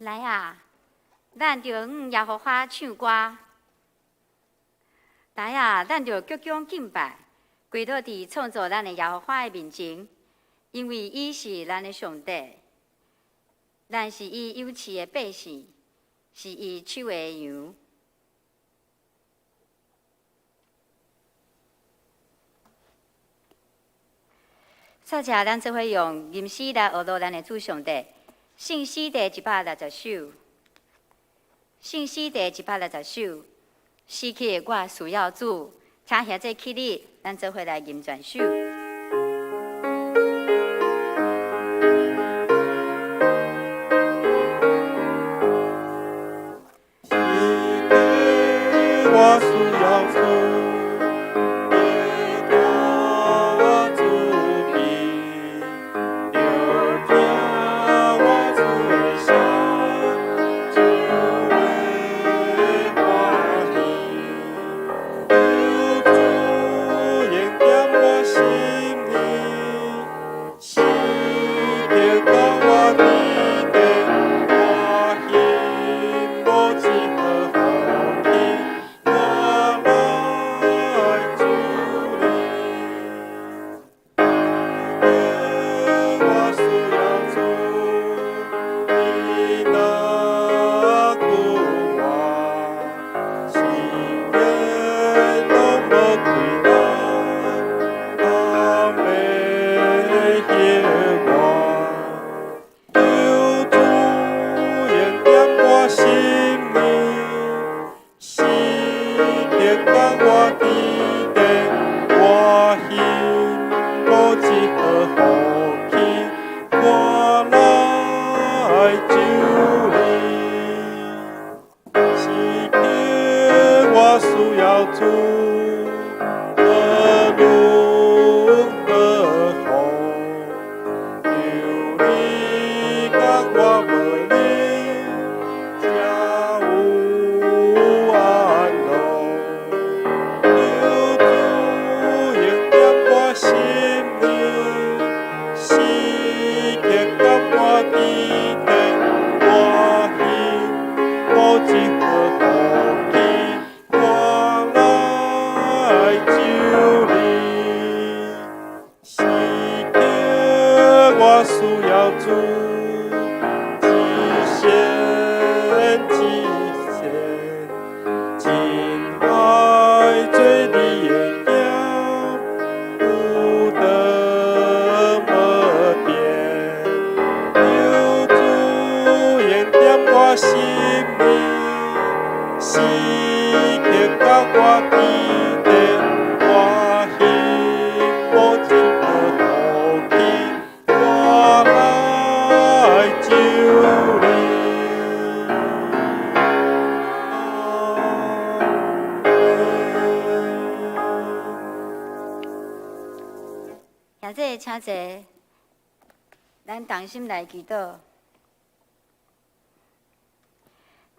來啊，咱著向耶和華唱歌。來啊，咱著鞠躬敬拜，跪倒佇創造咱的耶和華的面前，因為伊是咱的上帝，咱是伊養飼的百姓，是伊手的羊。煞者，咱做伙用吟詩來學樂咱的主上帝。聖詩第160首，聖詩第160首，時刻我需要主，請兄弟起立，咱做伙來吟全首。時刻我需要主。兄弟，請坐，咱同心來祈禱。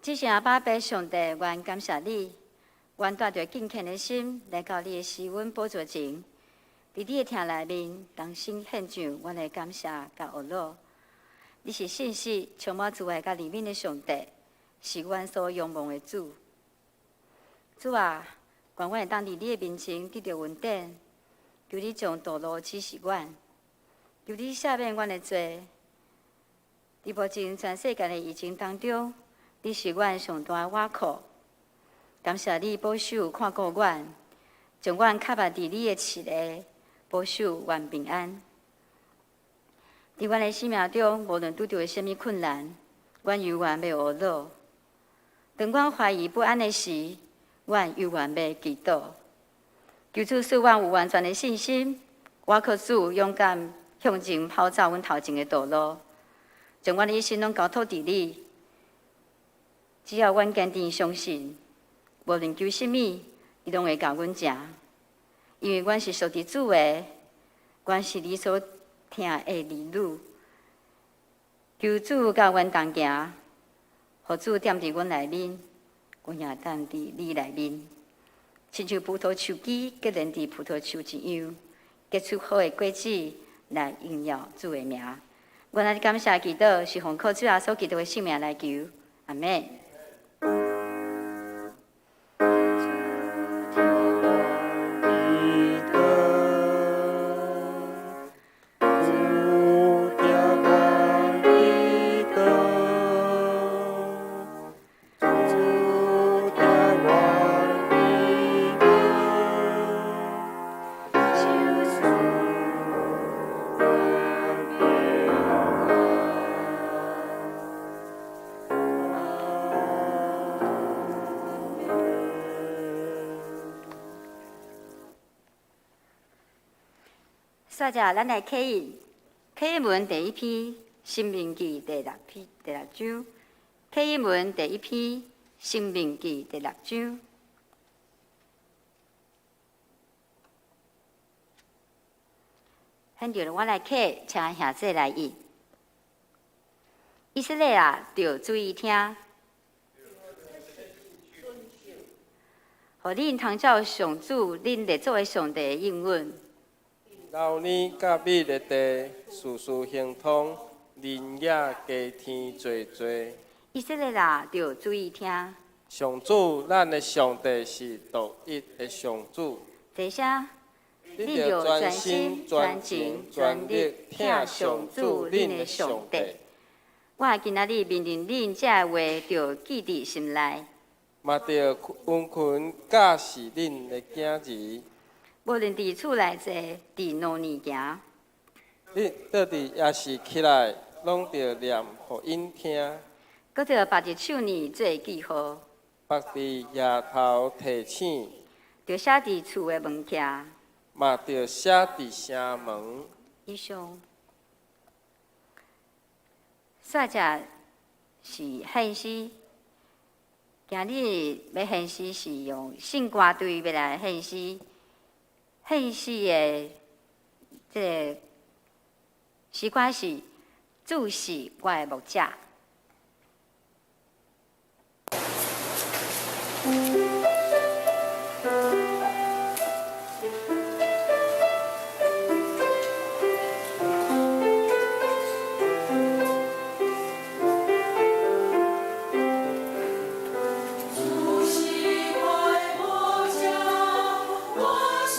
至聖阿爸父上帝，阮感謝你，阮帶著敬虔的心來到你的施恩寶座前，佇你的廳內面，同心獻上阮的感謝佮學樂。你是信實、充滿慈愛佮憐憫的上帝，是阮所仰望的主。主啊，願阮會當佇你的面前得著恩典，求你將道路指示阮，求你赦免阮的罪。佇目前全世界的疫情當中，你是阮上大的倚靠。感謝你保守看顧阮，將阮卡縛佇你的翅下，保守阮平安。佇阮的生命中，無論拄著啥物困難，阮猶原欲學樂。當阮懷疑不安的時，阮猶原欲祈禱。求主賜阮有完全的信心，倚靠主勇敢向前跑走阮頭前的道路，將阮的一生攏交託佇你。只要阮堅定相信，無論求啥物，你攏會共阮成。因為阮是屬佇主的，阮是你所疼的兒女。求主佮阮同行，予主踮佇阮內面，阮也踮佇你內面。親像葡萄樹枝結連佇葡萄樹一樣，結出好的果子來榮耀主的名。阮按呢感謝祈禱，是奉靠主耶穌基督的聖名來求，阿們。煞者，咱來啟印，啟印文第一篇，申命記第六篇第六章。啟印文第一篇，申命記第六章。現在我來啟，請兄弟來印。以色列啊，著注意聽，予恁通照上主恁列祖的上帝的應允。流奶佮蜜的地，事事亨通，人也加添濟濟。以色列啊，著注意聽。上主，咱的上帝是獨一的上主。坐聲。你著全心、全情、全力疼上主恁的上帝。我今仔日命令恁這話，著記佇心內。嘛著殷勤教示恁的囝兒。無論佇厝內坐，佇路裡行，你倒佇抑是起來，攏著念予𪜶聽。閣著縛佇手裡做記號，縛佇額頭提醒，著寫佇厝的門徛，嘛著寫佇城門。以上，煞者是獻詩，今日欲獻詩是用聖歌隊欲來獻詩。獻詩的這个詩歌是《主是我的牧者》。主是我的牧者，我是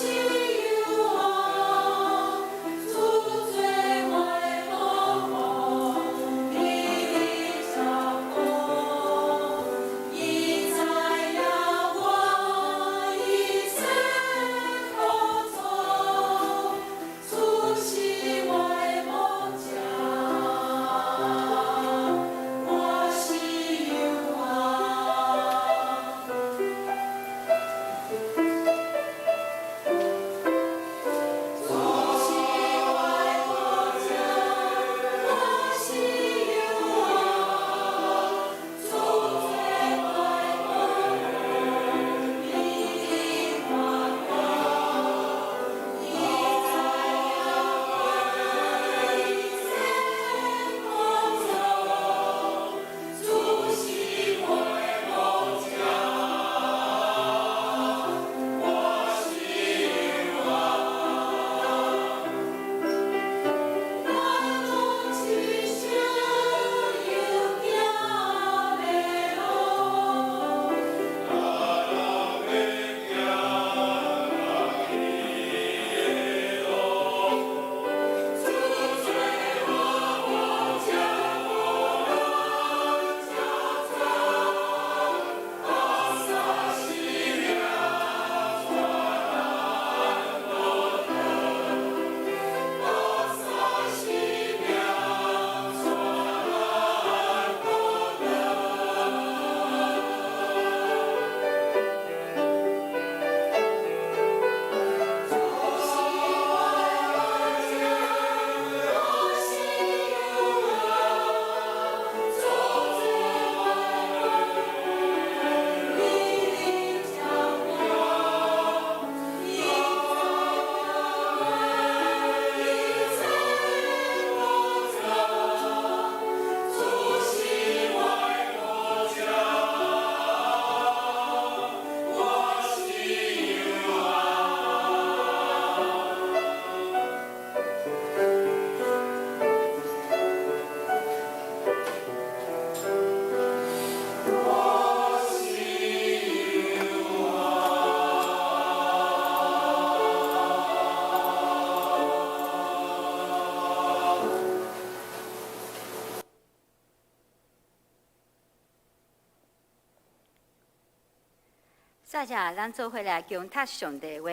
煞者咱做伙來恭讀上帝話，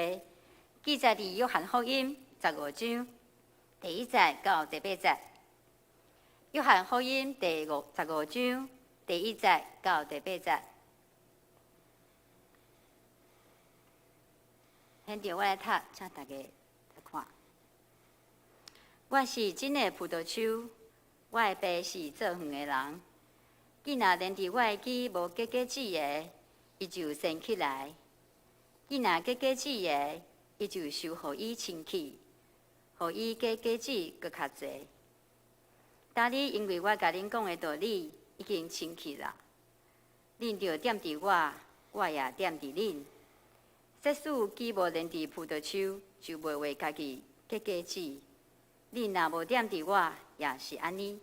記載佇約翰福音十五章第一節到第八節。約翰福音第十五章第一節到第八節。現在我來讀，請大家來看。我是真的葡萄樹，我的爸是造園的人。枝若連佇我的枝無結果子的，伊就剪起來；枝若結果子的，伊就修予伊清氣，予伊結果子閣較濟。今日因為我共恁講的道理已經清氣啦，恁著踮佇我，我也踮佇恁。即使枝無連佇葡萄樹，就袂為家己結果子。恁若無踮佇我，也是按呢。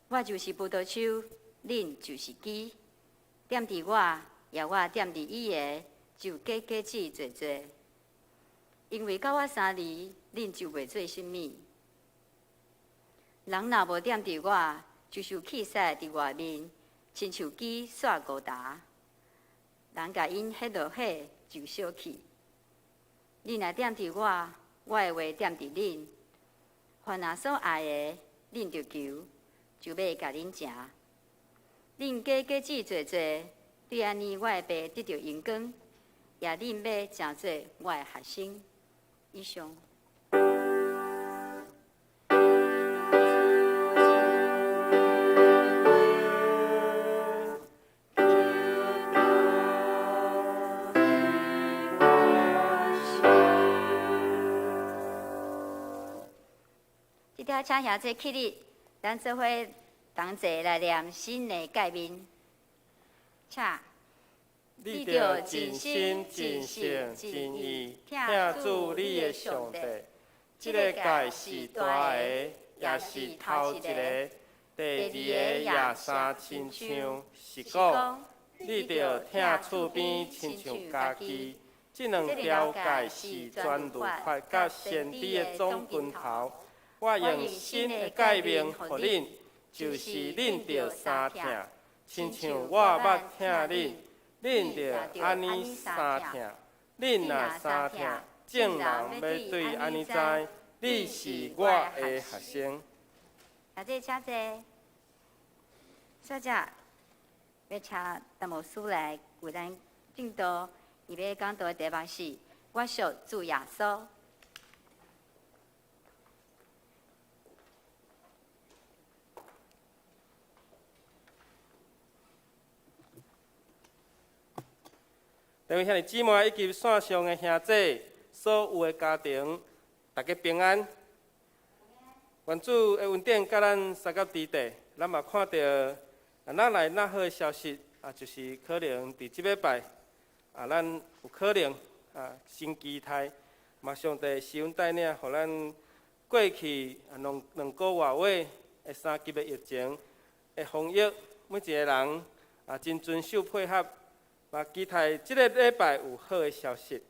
我就是葡萄樹，恁就是枝。踮佇我，也我踮佇伊的，就結果子濟濟。因為佮我相離，恁就袂做啥物。人若無踮佇我，就受棄屎佇外面，親像枝煞孤焦。人共𪜶彼落火就燒去。恁若踮佇我，我的話踮佇恁。凡若所愛的，恁著求，就欲共恁成。恁結果子濟濟，對按呢，我的爸得著榮光，也恁欲成做我的學生。以上。這條請兄弟起立，咱做伙同齊來念新的誡命。請。你著盡心、盡性、盡意疼主你的上帝。這个誡是大个，也是頭一个。第二个也相親像，是講你著疼厝邊親像家己。這兩條誡是全律法佮先知的總根頭。我用新的誡命予恁，就是恁著相疼，親像我捌疼恁，恁著按呢相疼。恁若相疼，眾人欲對按呢知，你是我的學生。兄弟請坐，小姐，欲請陳牧師來為咱證道，伊欲講道的題目是：我屬主耶穌。各位兄弟姊妹以及線上的兄弟，所有的家庭，大家平安。願主的恩典佮咱相佮佇地，咱嘛看著啊，哪來哪好的消息啊，就是可能佇這禮拜啊，咱有可能啊，新期待，嘛上帝施恩帶領，予咱過去啊兩兩個外月的三級的疫情的防疫，每一个人啊真遵守配合。嘛，期待這个禮拜有好的消息。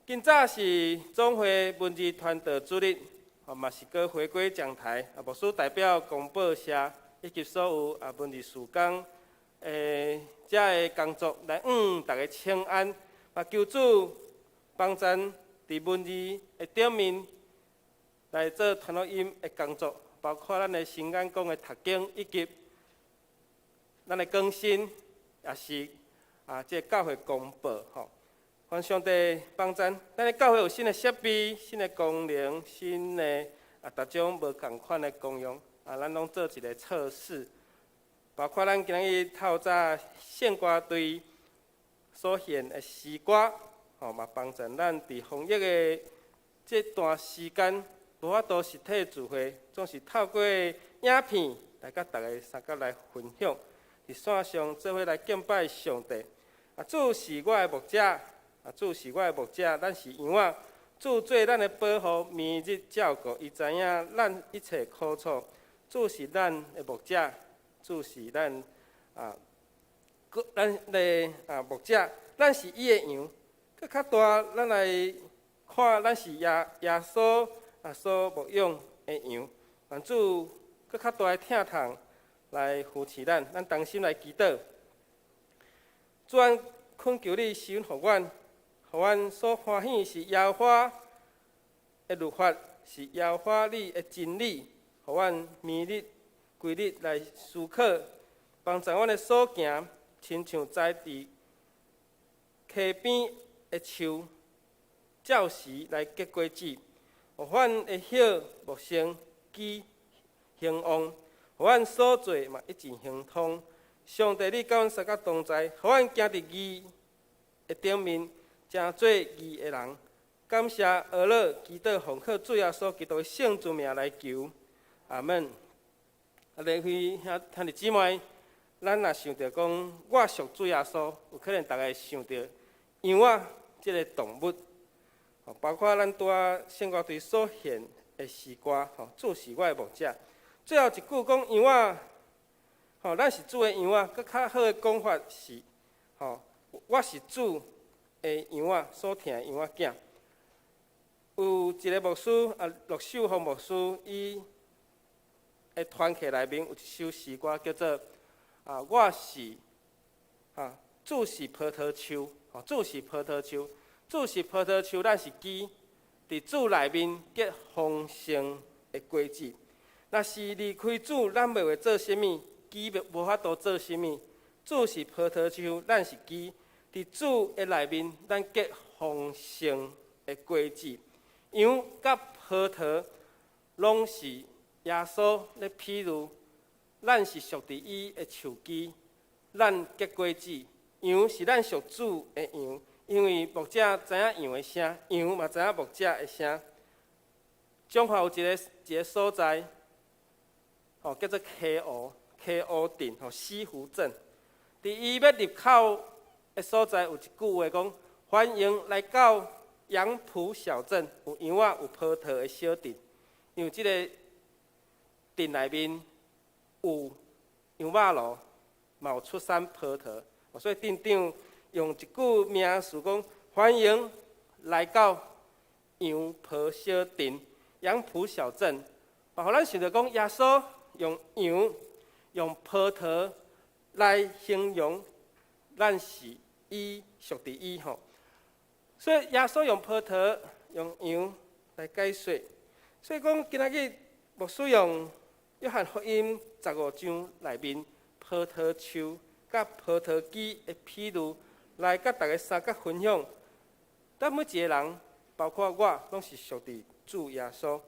今早是總會文字傳道主日，吼嘛是閣回歸講台，啊，牧師代表公報社以及所有啊文字事工的遮的工作來向大家請安，嘛求主幫贊佇文字的頂面來做傳福音的工作，包括咱的新眼光的讀經以及咱的更新。也是啊，這个教會公報吼，願上帝幫贊，咱的教會有新的設備、新的功能、新的啊，逐種無仝款的功用啊，咱攏做一个測試，包括咱今日透早聖歌隊所獻的詩歌，吼嘛幫助咱佇防疫的這段時間，無法度實體聚會，總是透過影片來佮大家相佮來分享。佇線上做伙來敬拜上帝。啊，主是我的牧者，啊，主是我的牧者，咱是羊仔。主做咱的保護，暝日照顧，伊知影咱一切苦楚。主是咱的牧者，主是咱啊，咱的啊牧者，咱是伊的羊。閣較大，咱來看，咱是耶耶穌啊所牧養的羊。願主閣較大的疼痛來扶持咱，咱同心來祈禱。主，咱懇求你施恩予阮，予阮所歡喜是耶和華的律法，是耶和華你的真理，予阮暝日規日來思考，幫助阮的所行，親像栽佇溪邊的樹，照時來結果子，予阮的葉茂盛，枝興旺，予阮所做嘛一切亨通。上帝，你佮阮相佮同在，予阮行佇義的頂面，成做義的人。感謝阿樂祈禱奉靠主耶穌基督的聖尊名來求，阿門。啊，各位兄弟姊妹，咱若想著講我屬主耶穌，有可能逐家會想著羊仔這个動物，包括咱拄仔聖歌隊所獻的詩歌，吼，主是我的牧者。最後一句講羊仔，吼，咱是主的羊仔，閣較好的講法是，吼，我是主的羊仔，所疼的羊仔囝。有一个牧師啊，陸秀芳牧師，伊的團契內面有一首詩歌叫做啊，我是啊，主是葡萄樹，吼，主是葡萄樹，主是葡萄樹，咱是枝，佇主內面結豐盛的果子。若是離開主，咱袂會做啥物，枝無法度做啥物。主是葡萄樹，咱是枝，佇主的內面，咱結豐盛的果子。羊佮葡萄攏是耶穌咧比喻，咱是屬佇伊的樹枝，咱結果子。羊是咱屬主的羊，因為牧者知影羊的聲，羊嘛知影牧者的聲。彰化有一个所在，吼，叫做溪湖，溪湖鎮，吼，西湖鎮。佇伊欲入口的所在，有一句話講：歡迎來到楊浦小鎮，有羊仔有葡萄的小鎮。因為這个鎮內面有羊肉爐，嘛有出產葡萄，所以鎮長用一句名詞講：歡迎來到楊浦小鎮，楊浦小鎮。嘛，予咱想著講，耶穌用羊、用葡萄來形容咱是伊屬佇伊吼。所以耶穌用葡萄、用羊來解說。所以講今仔日牧師用約翰福音15章內面葡萄樹佮葡萄枝的比喻，來佮大家相佮分享。咱每一个人，包括我，攏是屬佇主耶穌。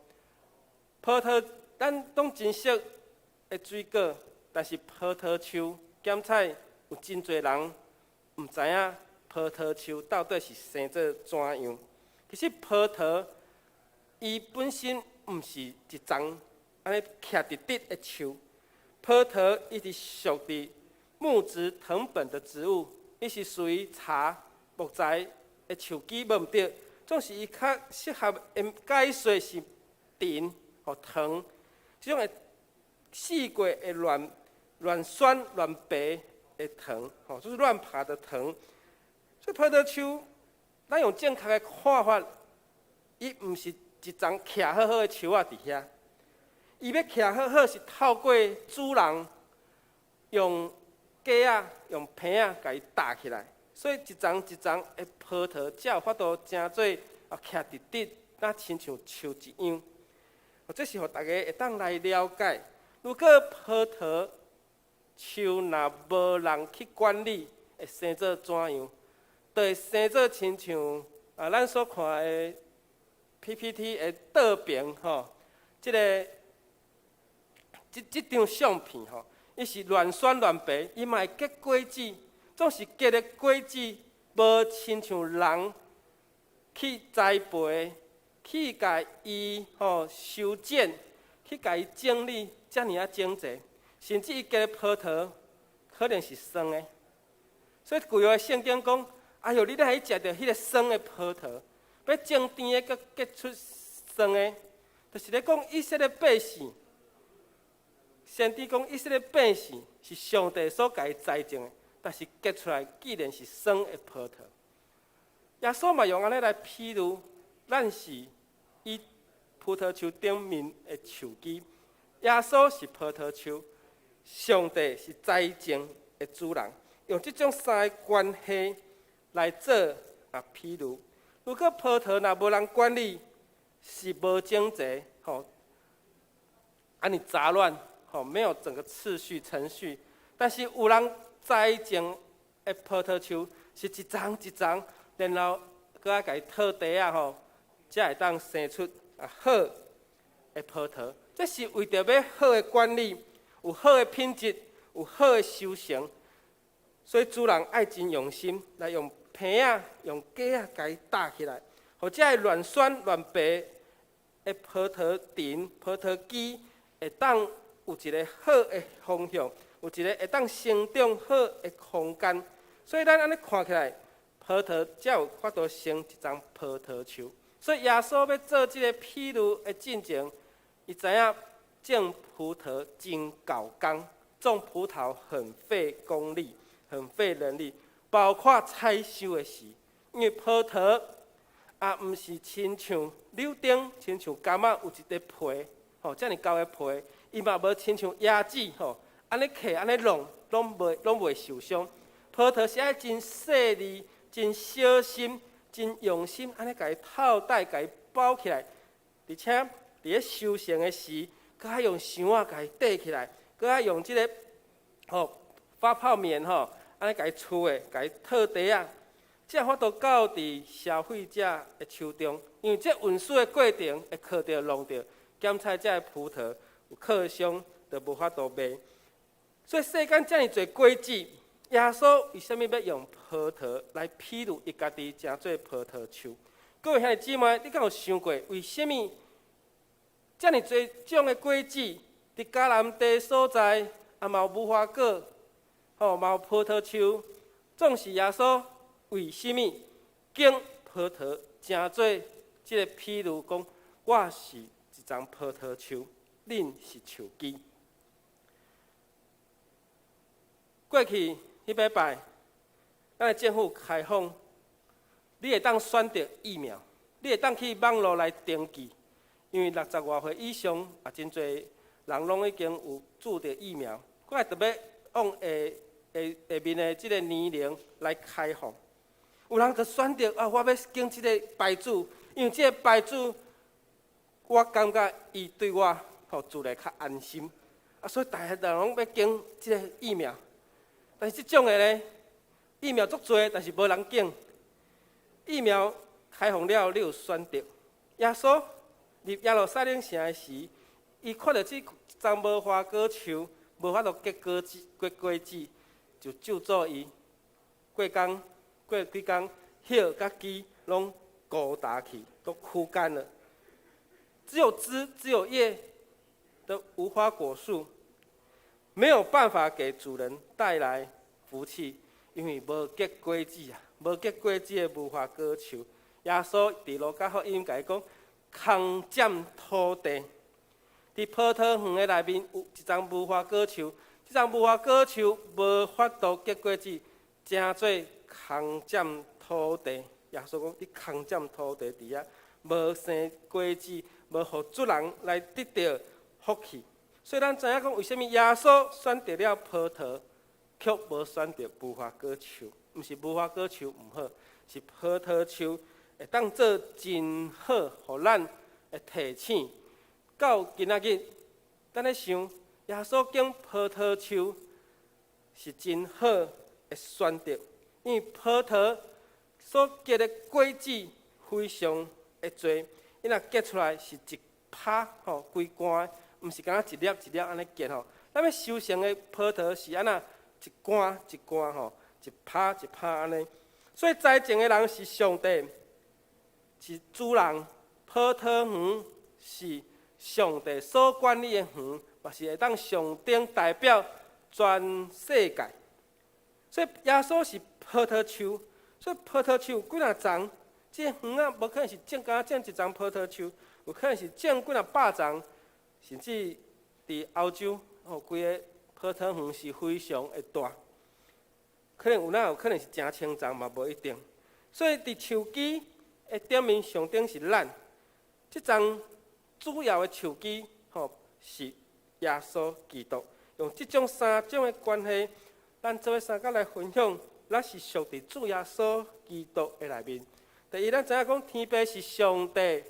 葡萄咱攏真熟的水果，但是葡萄樹檢採有真濟人毋知影葡萄樹到底是生做怎樣。其實葡萄伊本身毋是一叢按呢徛直直的樹，葡萄伊是屬佇木質藤本的植物，伊是屬於茶木材的樹枝，無毋對，總是伊較適合的解說是藤或藤，這種會四季會亂亂酸亂爬的藤，吼，就是亂爬的藤。所以葡萄樹，咱用正確的看法，伊毋是一叢徛好好的樹仔佇遐，伊欲徛好好是透過主人用架仔、用棚仔共伊搭起來，所以一叢一叢的葡萄才有法度成做啊徛直直，若親像樹一樣。這是予大家會當來了解。如果葡萄樹若無人去管理，會生做怎樣？就會生做親像啊，咱所看的 PPT 的倒爿吼，這張相片吼，伊是亂酸亂爬，伊嘛會結果子，總是結的果子無親像人去栽培，去共伊吼修剪，去共伊整理，遮爾仔整齊，甚至伊結的葡萄可能是酸的。所以舊約聖經講：哎喲，你若去食著彼个酸的葡萄，欲種甜的，閣結出酸的，就是咧講以色列百姓。先知講以色列百姓是上帝所共伊栽種的，但是結出來既然是酸的葡萄。耶穌嘛用按呢來比喻，咱是伊葡萄樹頂面的樹枝，耶穌是葡萄樹，上帝是栽種的主人，用這種三个關係。來做啊譬喻。如果葡萄若無人管理，是無整齊，吼，按呢雜亂，吼，沒有整個次序程序。但是有人栽種的葡萄樹，是一叢一叢，然後閣愛共伊套袋仔吼，才會當生出啊好的葡萄。這是為著欲好的管理，有好的品質，有好的收成，所以主人愛真用心來用棚仔、用架仔共伊搭起來，予這个亂酸亂白的葡萄藤、葡萄枝會當有一个好的方向，有一个會當生長好的空間。所以咱按呢看起來，葡萄才有法度生一叢葡萄樹。所以耶穌欲做這个譬喻的進前，伊知影種葡萄真猴工，種葡萄很費功力，很費人力，包括採收的時，因為葡萄也毋是親像柳丁，親像柑仔有一個皮，吼，遮爾厚的皮，伊嘛無親像椰子，吼，按呢揢按呢弄，攏袂受傷。葡萄是愛真細膩、真小心、真用心，按呢共伊套袋，共伊包起來，而且佇咧收成的時，閣愛用箱仔共伊綴起來，閣愛用這个吼發泡棉吼，按呢共伊跙的，共伊套袋仔，才有法度到佇消費者的手中。因為這運輸的過程會磕著、弄著，檢採這个葡萄有磕傷，就無法度賣。所以世間遮爾濟果子，耶穌為啥物欲用葡萄來譬喻伊家己成做葡萄樹？各位兄弟姊妹，你敢有想過，為啥物遮爾濟種的果子，佇迦南地所在，也嘛有無花果，吼，嘛有葡萄樹，總是耶穌為啥物揀葡萄成做這个譬喻，講我是一叢葡萄樹，恁是樹枝。過去彼禮拜，咱的政府開放，你會當選擇疫苗，你會當去網路來登記，因為六十外歲以上也真濟人攏已經有注著疫苗，閣來特欲往下下下面的這个年齡來開放。有人就選擇啊，我欲揀這个牌子，因為這个牌子，我感覺伊對我吼注來較安心，啊，所以逐个人攏欲揀這个疫苗。但是這種的呢，疫苗足濟，但是無人揀。疫苗開放了，你有選擇。耶穌入耶路撒冷城的時，伊看著這叢無花果樹，無法度結果子，結果子，就咒詛伊。過工過幾工，葉佮枝攏枯焦去，都枯乾了。只有枝，只有葉的無花果樹，沒有辦法給主人帶來福氣，因為無結果子啊，無結果子的無花果樹。耶穌佇路加福音共伊講，空佔土地。佇葡萄園的內面有一叢無花果樹，這叢無花果樹無法度結果子，成做空佔土地。耶穌講，你空佔土地佇遐，無生果子，無予主人來得著福氣。所以咱知影講，為啥物耶穌選擇了葡萄，卻無選擇無花果樹？毋是無花果樹毋好，是葡萄樹會當做真好，予咱的提醒。到今仔日，咱咧想，耶穌揀葡萄樹是真好的選擇，因為葡萄所結的果子非常的濟，伊若結出來是一葩吼，規竿，毋是干焦一粒一粒按呢結吼。咱欲收成的葡萄是按怎一竿一竿吼，一葩一葩按呢。所以栽種的人是上帝，是主人。葡萄園是上帝所管理的園，嘛是會當象徵代表全世界。所以耶穌是葡萄樹，所以葡萄樹有幾若叢，這個園仔無可能是種干焦種一叢葡萄樹，有可能是種幾若百叢，甚至佇歐洲，吼，規个葡萄園是非常的大，可能有哪有可能是成千叢嘛，無一定。所以佇樹枝的頂面象徵是咱，這叢主要的樹枝，吼，是耶穌基督。用這種三種的關係，咱做伙相佮來分享。咱是屬佇主耶穌基督的內面。第一，咱知影講天父是上帝，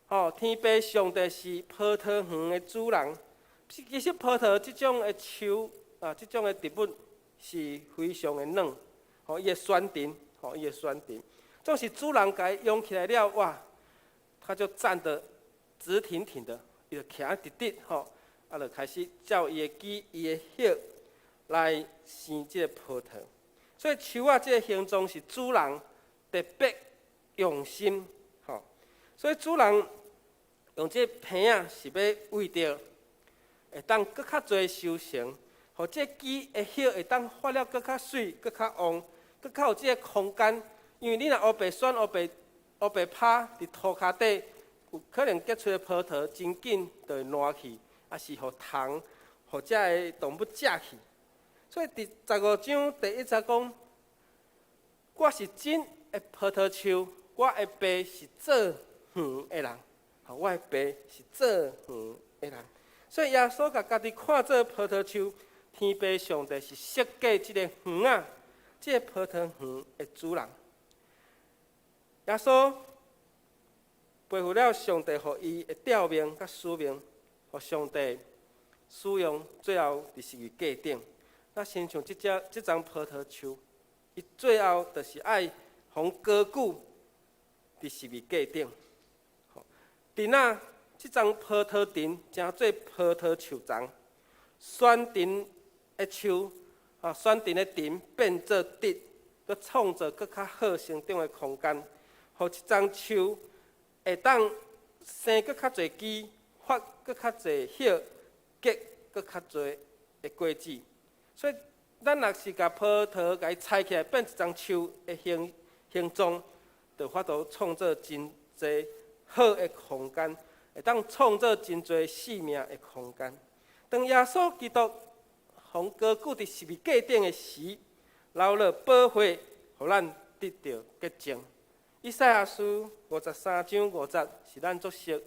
吼，天父上帝是葡萄園的主人。其實葡萄這種的樹啊，這種的植物是非常的軟，吼，伊會酸甜，吼，伊會酸甜。總是主人共伊養起來了，哇，他就站得直挺挺的，伊就徛直直，吼，啊，就開始照伊的枝、伊的葉來生這个葡萄。所以樹仔這个形狀是主人特別用心，吼。所以主人用這个棚仔是欲為著會當閣較濟收成，予這枝的葉會當發了閣較媠、閣較旺、閣較有這个空間。因為你若烏白選、烏白烏白拋佇塗跤底，有可能結出的葡萄真緊就會爛去，抑是予蟲、予遮个動物食去。所以佇15章第1節講：我是真的葡萄樹，我的爸是造園的人。我的爸是造園的人。所以耶穌共家己看做葡萄樹，天父上帝是設計這个園仔，這个葡萄園的主人。耶穌背負了上帝予伊的召命佮使命，予上帝使用，最後佇十字架頂。那親像這隻這叢葡萄樹，伊最後就是愛予高舉佇十字架頂。藤仔，這叢葡萄藤成做葡萄樹叢，酸藤的樹啊，酸藤的藤變做直，閣創造閣較好生長的空間，予這叢樹會當生閣較濟枝，發閣較濟葉，結閣較濟的果子。所以，咱若是共葡萄共伊裁起來變一叢樹的形形狀，就有法度創造真濟好的空間，會當創造真濟生命的空間。當耶穌基督予高舉佇十字架頂的時，流了寶血，予咱得著潔淨。以賽亞書53章5節是咱足熟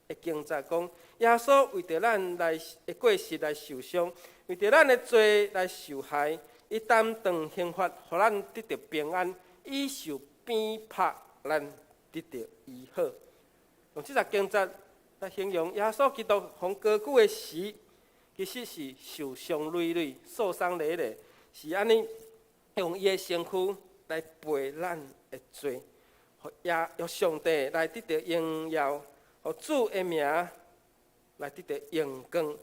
的經節，講耶穌為著咱來的過失來受傷，為著咱的罪來受害，伊擔當刑罰，予咱得著平安；伊受鞭拍，咱得著醫好。用這節經節來形容耶穌基督予高舉的時，其實是受傷累累、受傷累累，是按呢用伊的身軀來背咱的罪，予耶予上帝來得著榮耀，予主的名來得著榮光。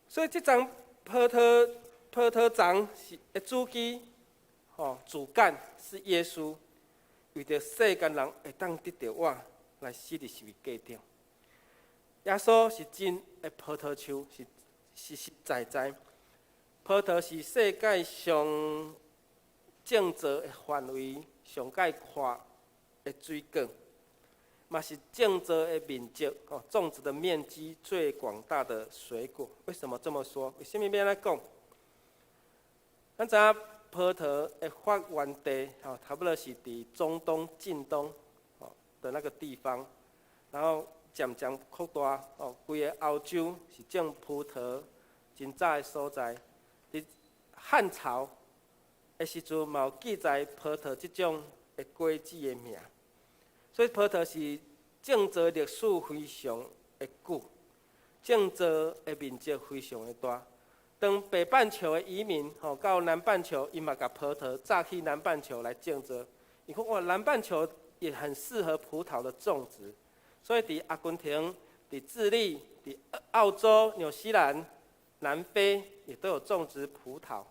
所以這叢葡萄葡萄叢是的主枝，吼，主幹是耶穌，為著世間人會當得著活來死佇十字架頂。耶穌是真的葡萄樹，是實實在在。葡萄是世界上種植的範圍上蓋闊的水果，嘛是種植的面積哦，種植的面積最廣大的水果。為什麼這麼說？為什麼欲按呢講？咱知影葡萄的發源地，吼，差不多是佇中東、近東吼的那個地方，然後漸漸擴大，哦，規个歐洲是種葡萄真早的所在。佇漢朝的時陣，嘛有記載葡萄這種的果子的名，所以葡萄是種植歷史非常的久，種植的面積非常的大。當北半球的移民吼到南半球，𪜶嘛共葡萄載去南半球來種植。伊講哇，南半球也很適合葡萄的種植，所以佇阿根廷、佇智利、佇澳洲、紐西蘭、南非也都有種植葡萄。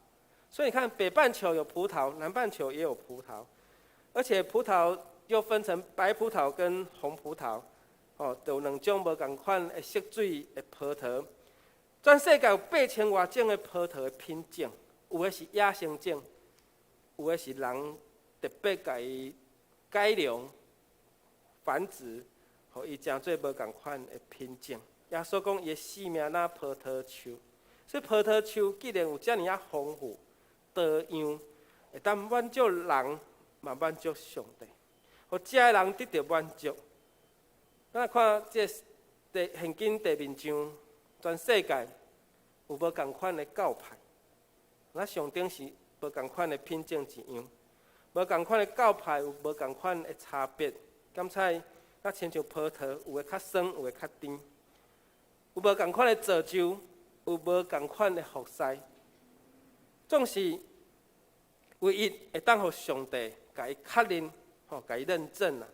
所以你看，北半球有葡萄，南半球也有葡萄，而且葡萄又分成白葡萄跟紅葡萄，哦，有兩種無仝款的色水的葡萄。全世界有8000外種的葡萄的品種，有的是野生種，有的是人特別共伊改良繁殖，予伊成做無仝款的品種。耶穌講伊的生命若葡萄樹，所以葡萄樹既然有遮爾仔豐富多樣，會當滿足人，嘛滿足上帝，予食的人得著滿足。咱來看這個地現今地面上，全世界有無仝款的教派？咱上頂是無仝款的品種一樣，無仝款的教派有無仝款的差別。敢猜，若親像葡萄，有的較酸，有的較甜；有無仝款的造就，有無仝款的服侍。總是唯一會當予上帝共伊確認，吼，共伊認證啦，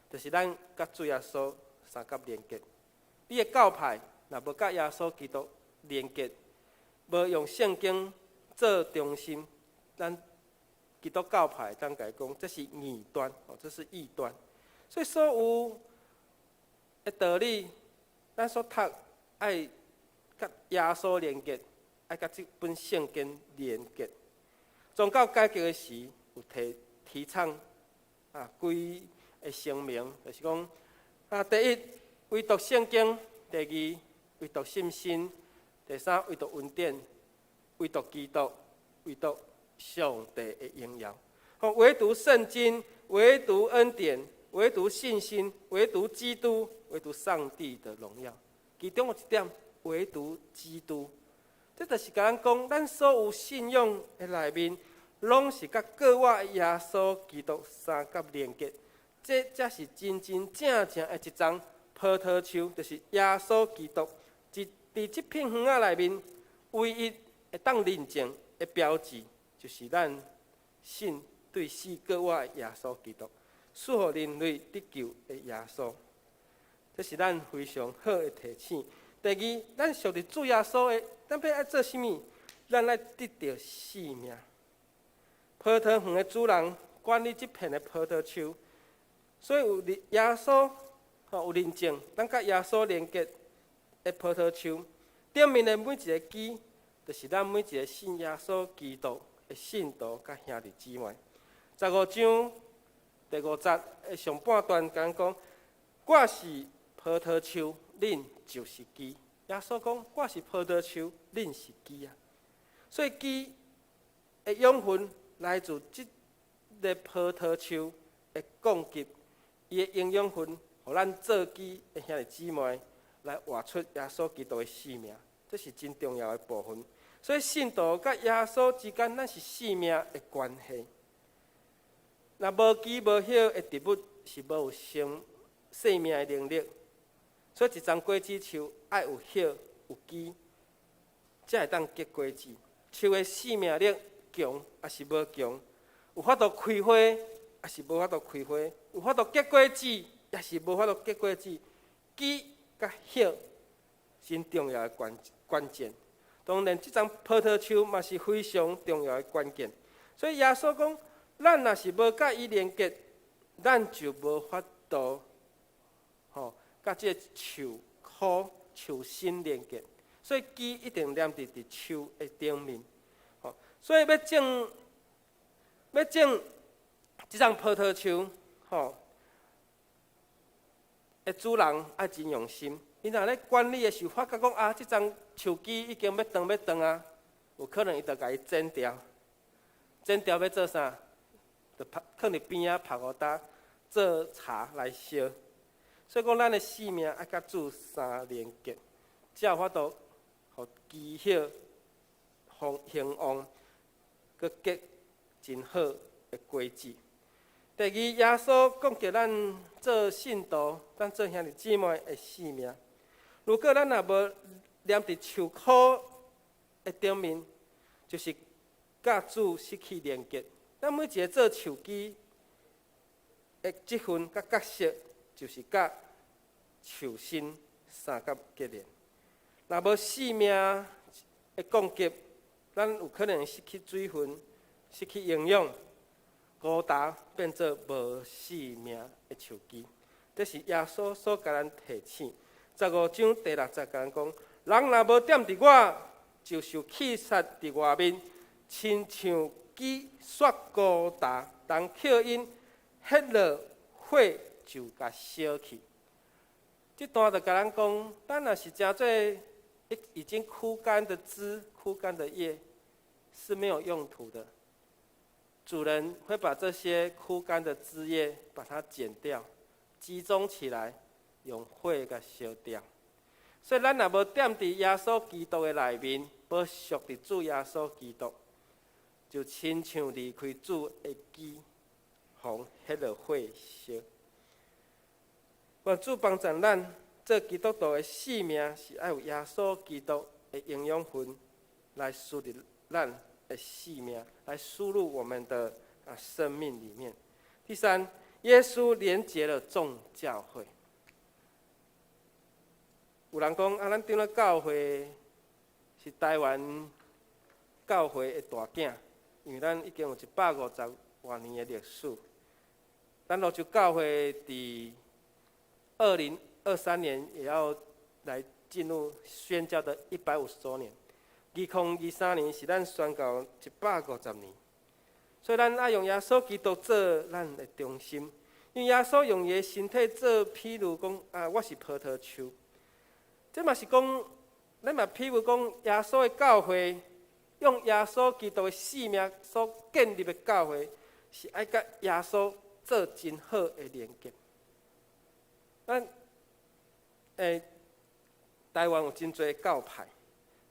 就是咱佮主耶穌相佮連結。你的教派若無佮耶穌基督連結，無用聖經做中心，咱基督教派當共伊講，這是異端，哦，這是異端。所以所有的道理，咱所讀愛佮耶穌連結，愛佮這本聖經連結。宗教改革的時，有提倡啊幾个聲明，就是講啊，第一，唯獨聖經；第二，唯獨信心；第三，唯獨恩典；唯獨基督，唯獨上帝的榮耀。好，唯獨聖經，唯獨恩典，唯獨信心，唯獨基督，唯獨上帝的榮耀。其中有一點，唯獨基督。這就是共咱講，咱所有信仰的內面，攏是佮過活的耶穌基督相佮連結。這才是真真正正的一叢葡萄樹，就是耶穌基督。佇這片園仔內面，唯一會當認證的標誌，就是咱信對死過活的耶穌基督，賜予人類得救的耶穌。這是咱非常好的提醒。第二，咱屬佇主耶穌的，咱欲愛做啥物？咱愛得著生命。葡萄園的主人管理這片的葡萄樹，所以有耶穌吼有認證，咱佮耶穌連結的葡萄樹頂面的每一个枝，就是咱每一个信耶穌基督的信徒佮兄弟姊妹。15章第五節的上半段講講，我是葡萄樹，恁就是枝。耶穌講，我是葡萄樹，恁是枝啊。所以枝的養分來自這个葡萄樹的供給，伊的營養分，予咱做枝的兄弟姊妹來活出耶穌基督的生命，這是真重要的部分。所以信徒佮耶穌之間，咱是生命的關係。若無枝無葉的植物是無有生命的能力。所以一叢果子樹愛有葉有枝，才會當結果子。樹的生命力強抑是無強，有法度開花，抑是無法度開花，有法度結果子，抑是無法度結果子。枝佮葉真重要的關鍵。當然，這叢葡萄樹嘛是非常重要的關鍵。所以耶穌講，咱若是無佮伊連結，咱就無法度吼佮這个樹箍樹身連結。所以枝一定連佇樹的頂面。吼，所以欲種這叢葡萄樹，吼，的主人愛真用心。伊若咧管理的時候，發覺講啊，這叢樹枝已經欲斷欲斷啊，有可能伊就共伊剪掉。剪掉欲做啥？就曝囥佇邊仔曝予焦做柴來燒。所以講，咱的生命愛佮主相連結，才有法度予枝葉興旺，閣結真好的果子。第二，耶穌講叫咱做信徒，咱做兄弟姊妹的生命。如果咱若無黏佇樹箍的頂面，就是佮主失去連結。咱每一个做樹枝的職分佮角色，就是佮樹身相佮結連。若無生命的供給，咱有可能失去水分、失去營養，孤單變做無生命的樹枝。這是耶穌所共咱提醒。15章第六節共咱講：人若無踮佇我，就受棄殺佇外面，親像枝雪孤焦，人抾𪜶彼落火就共燒去。這段就共咱講，咱若是成做已經枯乾的枝、枯乾的葉，是沒有用途的。主人會把這些枯乾的枝葉把它剪掉，集中起來，用火共燒掉。所以咱若無踮佇耶穌基督的內面，無屬佇主耶穌基督，就親像離開主的機予彼个火燒。願主幫助咱做基督徒的生命，是愛有耶穌基督的營養分來輸入咱的生命，來輸入我們的生命裡面。第三，耶穌連結了眾教會。有人講啊，咱長老教會是台灣教會的大囝，因為咱已經有150多年的歷史。咱蘆洲教會佇2023年也要來進入宣教的150週年。2023年是咱宣教150年，所以咱愛用耶穌基督做咱的中心，因為耶穌用伊的身體做譬如講啊，我是葡萄樹。這嘛是講，咱嘛譬如講，耶穌的教會用耶穌基督的生命所建立的教會，是愛佮耶穌做真好的連結。咱台灣有真濟教派，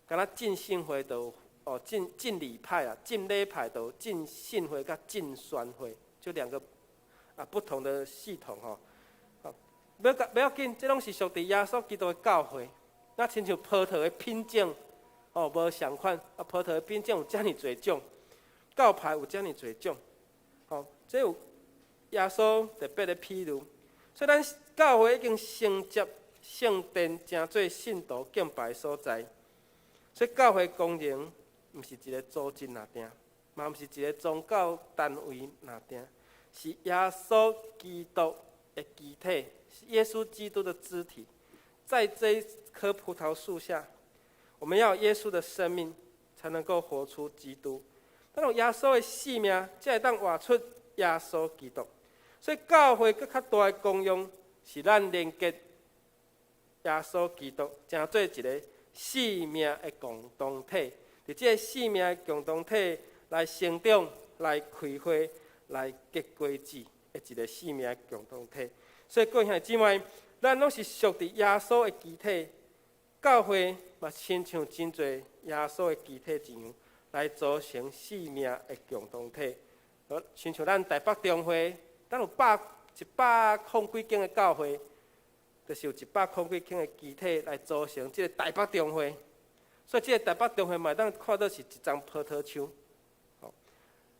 敢若浸信會就有哦，浸浸禮派啊，浸禮派就有浸信會佮浸宣會，就兩個不同的系統吼。無要緊，這攏是屬佇耶穌基督的教會。那親像葡萄的品種，哦，無仝款。啊，葡萄的品種有遮爾濟種，教派有遮爾濟種，哦，這有耶穌特別的譬喻。所以咱教會已經承接聖殿，成做信徒敬拜的所在。所以教會功能，毋是一個組織爾定，嘛毋是一個宗教單位爾定，是耶穌基督的肢體，是耶穌基督的肢體，在這棵葡萄樹下，我們要耶穌的生命，才能夠活出基督。咱用耶穌的生命，才會當活出耶穌基督。所以教會閣較大的功用，是咱連結耶穌基督，成做一個生命的共同體。佇這個生命的共同體來成長、來開花、來結果子的一個生命的共同體。所以各位兄弟姊妹，咱攏是屬佇耶穌的肢體，教會嘛親像真濟耶穌的肢體一樣，來組成生命的共同體。好，親像咱台北中會，咱有100空幾間的教會，就是有100空幾間的肢體來組成這個台北中會。所以這個台北中會嘛會當看做是一叢葡萄樹。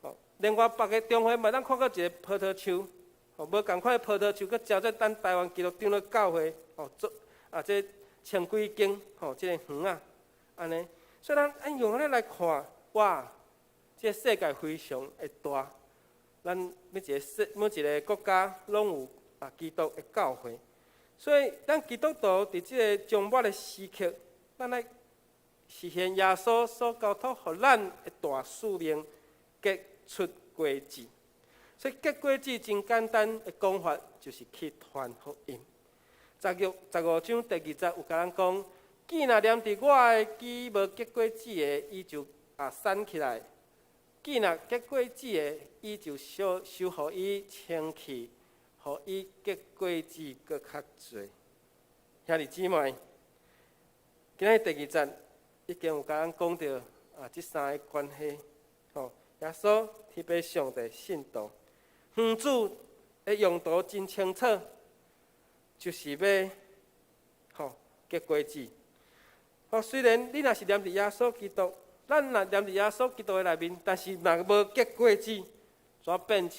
哦，另外別个中會嘛會當看做一个葡萄樹。哦，無仝款的葡萄樹，閣成做咱台灣基督長老教會哦，做啊這千幾間吼，這个園仔按呢。所以咱按用按呢來看，哇，這个世界非常的大，咱每一个國家攏有基督的教會。所以咱基督徒佇這个終末的時刻，咱來實現耶穌所交託予咱的大使命，結出果子。所以結果子真簡單的講法，就是去傳福音。15章第2節有共咱講，枝若黏佇我的枝無結果子的，伊就鏟起來；枝若結果子的，伊就修修予伊清氣，予伊結果子閣較濟。兄弟姊妹，今日第二節已經有共咱講著這三个關係，吼，耶穌、天父上帝、信徒，園主的用途真清楚，就是欲吼結果子。吼，雖然你若是黏佇耶穌基督，咱若黏佇耶穌基督的內面，但是若無結果子，就變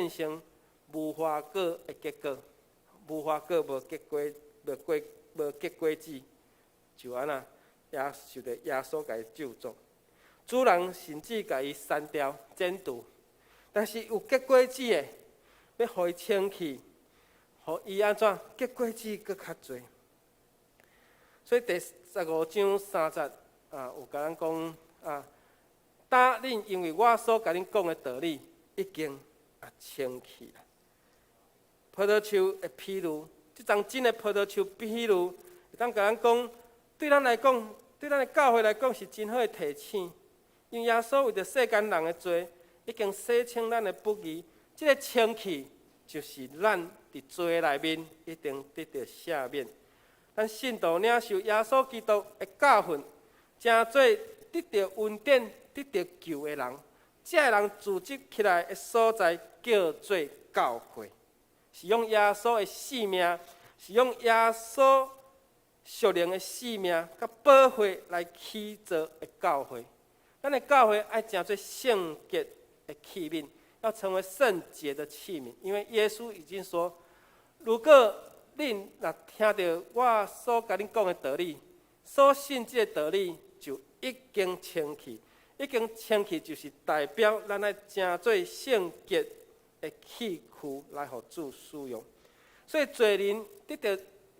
成無花果的結果，無花果無結果子，就按呢也受著耶穌共伊咒詛。主人甚至共伊刪掉、剪除，但是有結果子的，欲予伊清氣，予伊按怎結果子閣較濟。所以第15章3節，有共咱講啊，當恁因為我所共恁講的道理，已經清氣啦。葡萄樹的譬喻，這叢真的葡萄樹譬喻，會當共咱講，對咱來講，對咱的教會來講是真好的提醒。因為耶穌為著世間人的罪，已經洗清咱的不義。這个清氣就是咱佇罪內面一定得著赦免。咱信徒領受耶穌基督的教訓，成做得著恩典、得著救的人，這个人組織起來的所在叫做教會，是用耶穌的性命，是用耶穌屬靈的性命佮寶血來起造的教會。咱的教會愛成做聖潔的器皿，要成為聖潔的器皿，因為耶穌已經說：如果恁若聽著我所共恁講的道理，所信這个道理，就已經清氣。已經清氣，就是代表咱愛成做聖潔的器具來予主使用。所以罪人得著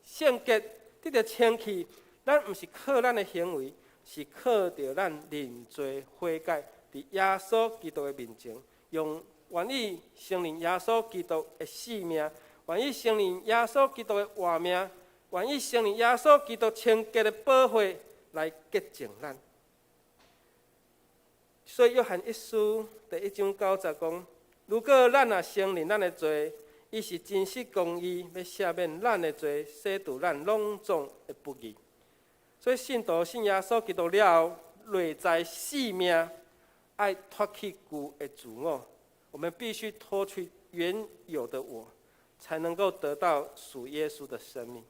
聖潔，得著清氣，咱毋是靠咱的行為，是靠著咱認罪悔改，佇耶穌基督的面前，用願意承認耶穌基督的性命，願意承認耶穌基督的活命，願意承認耶穌基督清潔的寶血來潔淨咱。所以約翰一書第一章九節講：如果咱若承認咱的罪，伊是真實公義，欲赦免咱的罪，洗除咱攏總的不義。所以信徒信耶穌基督了後，內在性命愛脫去舊的自我，我們必須脫去原有的我，才能夠得到屬耶穌的生命。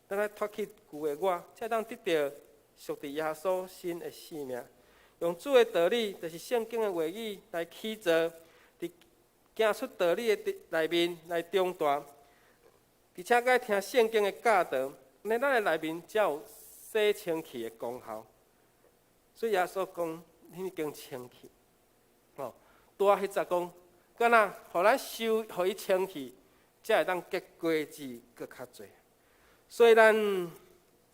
咱愛脫去舊的我，才當得著屬佇耶穌新的生命。用主的道理，就是聖經的話語來起造，佇行出道理的內面來長大，而且閣愛聽聖經的教導，按呢咱的內面才有洗清氣的功效。所以耶穌講，恁已經清氣。哦，拄仔彼節講，敢若予咱收，予伊清氣，才會當結果子閣較濟。所以咱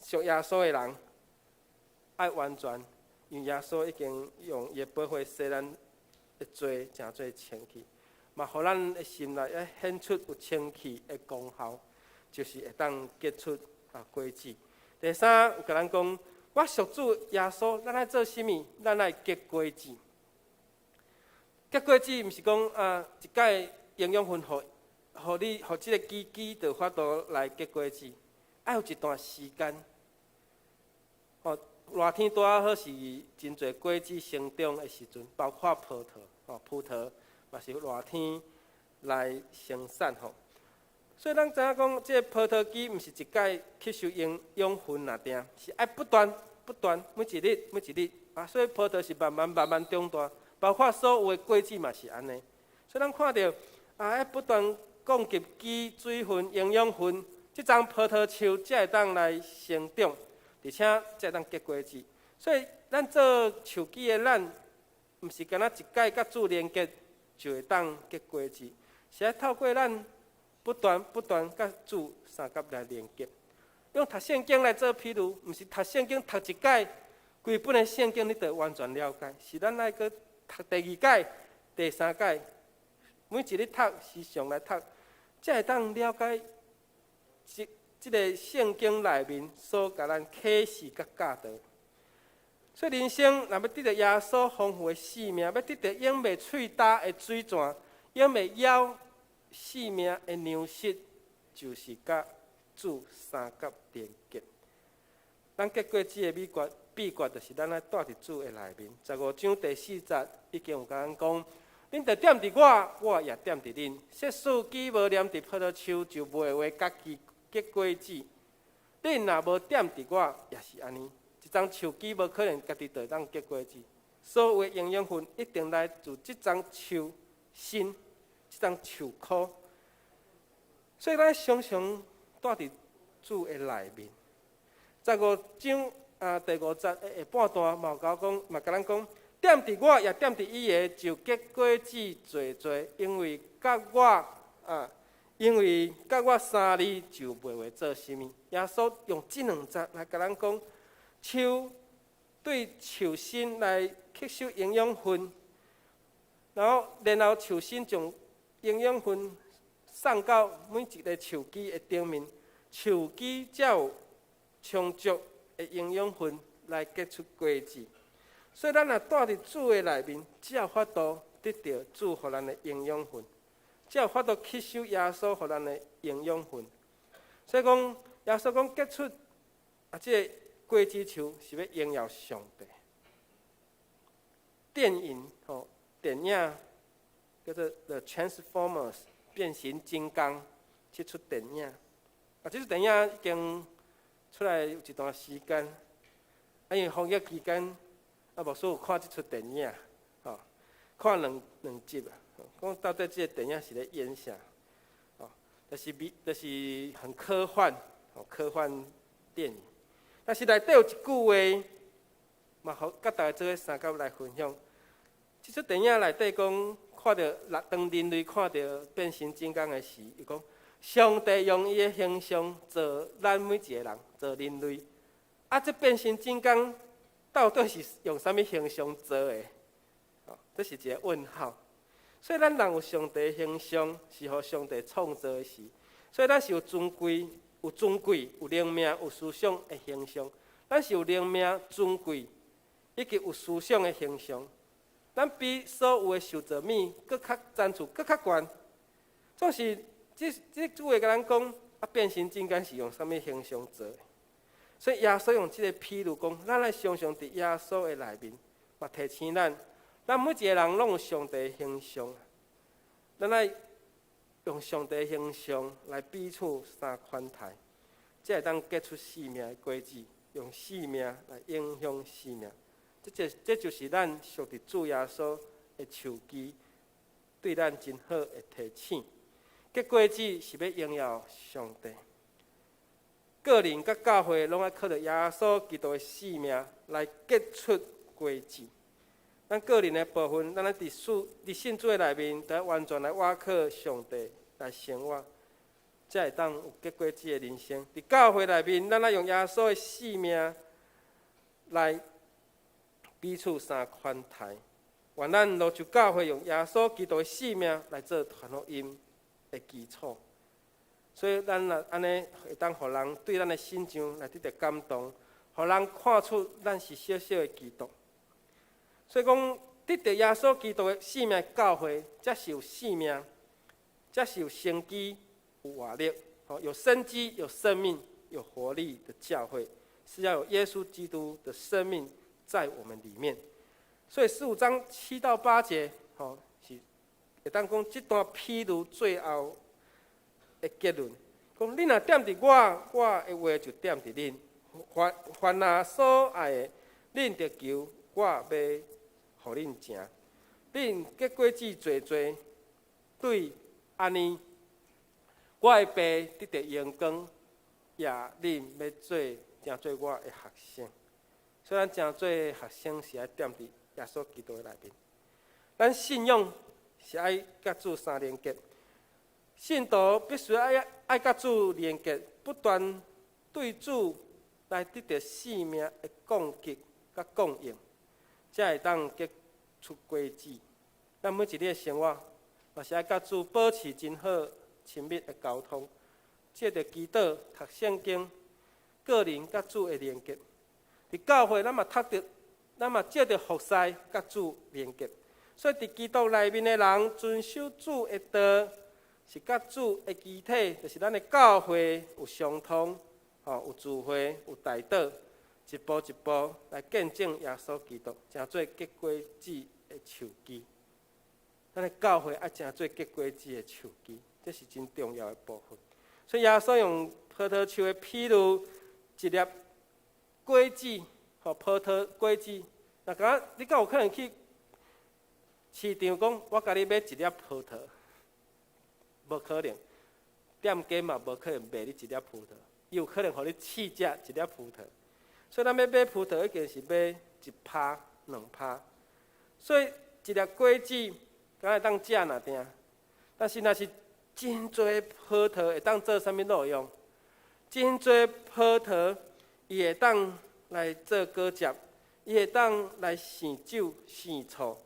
屬耶穌的人，愛完全。因為耶穌已經用伊的寶血洗咱的罪，成做清氣，嘛，予咱的心內會顯出有清氣的功效，就是會當結出啊果子。第三，有共咱講，我屬主耶穌，咱愛做啥物？咱愛結果子。結果子毋是講啊，一擺營養分予予你，予這个枝枝就法度來結果子，愛有一段時間。哦，熱天拄仔好是真濟果子成長的時陣，包括葡萄，吼，葡萄嘛是熱天來生產吼。所以咱知影講，這个葡萄枝毋是一擺吸收營養分爾定，是愛不斷不斷，每一日每一日啊。所以葡萄是慢慢慢慢長大，包括所有的果子嘛是按呢。所以咱看著啊，愛不斷供給枝水分、營養分，這叢葡萄樹才會當來成長，而且才會當結果子。所以咱做樹枝的咱，毋是干焦一擺佮主連結就會當結果子，是愛透過咱不斷不斷佮主相佮來連結。用讀聖經來做譬如，毋是讀聖經讀一擺，規本的聖經你就完全了解。是咱愛閣讀第二擺、第三擺，每一日讀，時常來讀，才會當了解這這个聖經內面所共咱啟示佮教導。所以人生若欲得著耶穌豐富的生命，欲得著永袂喙焦的水泉，永袂枵生命的糧食，就是佮主相佮連結。咱結果子的秘訣，秘訣就是咱愛蹛佇主的內面。15章第四節已經有共咱講，恁著踮佇我，我也踮佇恁。設使枝無黏佇葡萄樹，就袂話家己結果子。恁若無踮佇我，也是按呢。一叢樹枝無可能家己就會當結果子。所有的營養分一定來自這叢樹身，這叢樹箍。所以咱常常蹛佇主的內面。15章啊第五節的下半段嘛有共講，嘛共咱講，踮佇我也踮佇伊的，就結果子濟濟，因為佮我相離就袂話做啥物。耶穌用這兩節來共咱講，樹對樹身來吸收營養分，然後樹身將營養分送到每一个樹枝的頂面，樹枝才有充足的營養分來結出果子。所以咱若蹛佇主的內面，才有法度得著主予咱的營養分，才有法度吸收耶穌予咱的營養分。所以講，耶穌講結出啊，這个果子樹是欲榮耀上帝。電影吼，電影叫做《The Transformers》變形金剛這齣電影。啊，這齣電影已經出來有一段時間，啊，因為防疫期間，啊，牧師有看這齣電影，吼，看兩集啊，講到底這個電影是咧演啥？哦，就是比，就是很科幻，哦，科幻電影。但是內底有一句話，嘛，予佮大家做伙相佮來分享。這齣電影內底講，看著當人類看著變形金剛的時，伊講上帝用伊的形象造咱每一個人，造人類。啊，這變形金剛到底是用啥物形象造的？哦，這是一個問號。所以咱人有上帝形象，是予上帝創造的時，所以咱是有尊貴、有尊貴、有靈命、有思想的形象。咱是有靈命、尊貴以及有思想的形象。咱比所有的受造物閣較層次、閣較懸。總是這句話共咱講，啊，變形金剛是用啥物形象做的？所以耶穌用這個譬喻講，咱來常常佇耶穌的內面，嘛提醒咱，咱每一個人攏有上帝的形象。咱愛用上帝的形象來彼此相款待，才會當結出生命的果子，用生命來影響生命。這就是咱屬佇主耶穌的樹枝，對咱真好的提醒。結果子是欲榮耀上帝。個人佮教會攏愛靠著耶穌基督的生命來結出果子。咱個人的部分，咱愛佇信主的內面，得完全來倚靠上帝來生活，才會當有結果子的人生。佇教會內面，咱愛用耶穌的生命來彼此相款待。願咱蘆洲教會用耶穌基督的生命來做傳福音的基礎。所以咱若按呢，會當予人對咱的信仰來得著感動，予人看出咱是小小的基督。所以講，得著耶穌基督的生命教會，才是有生命，才是有生機、有活力，吼，有生機、有生命、有活力的教會，是要有耶穌基督的生命在我們裡面。所以15章7到8節，吼，是會當講這段譬喻最後的結論，講恁若踮佇我，我的話就踮佇恁。凡若所愛的，恁著求，我欲予恁成。恁結果子濟濟，對按呢，我的爸得著榮光，也恁欲做成做我的學生。所以咱成做學生是愛踮佇耶穌基督的內面。咱信仰是愛佮主相連結。信徒必須愛佮主連結，不斷對主來得著生命的供給佮供應，才會當結出果子。咱每一日的生活，嘛是愛佮主保持真好親密的溝通，藉著祈禱、讀聖經，個人佮主的連結。佇教會，咱嘛讀著，咱嘛藉著服侍佮主連結。所以，佇基督內面的人，遵守主的道，是佮主的肢體，就是咱的教會有相通，吼，有聚會，有代禱，一步一步來見證耶穌基督，成做結果子的樹枝。咱的教會愛成做結果子的樹枝，這是真重要的部分。所以耶穌用葡萄樹的譬喻，一粒果子，吼，葡萄果子。若敢你敢有可能去市場講，我共你買一粒葡萄？無可能，店家嘛無可能賣你一粒葡萄，伊有可能予你試食一粒葡萄。所以咱欲買葡萄，一定是買一拋、兩拋。所以一粒果子，敢會當食爾定？但是若是真濟葡萄，會當做啥物路用？真濟葡萄，伊會當來做果汁，伊會當來生酒、生醋，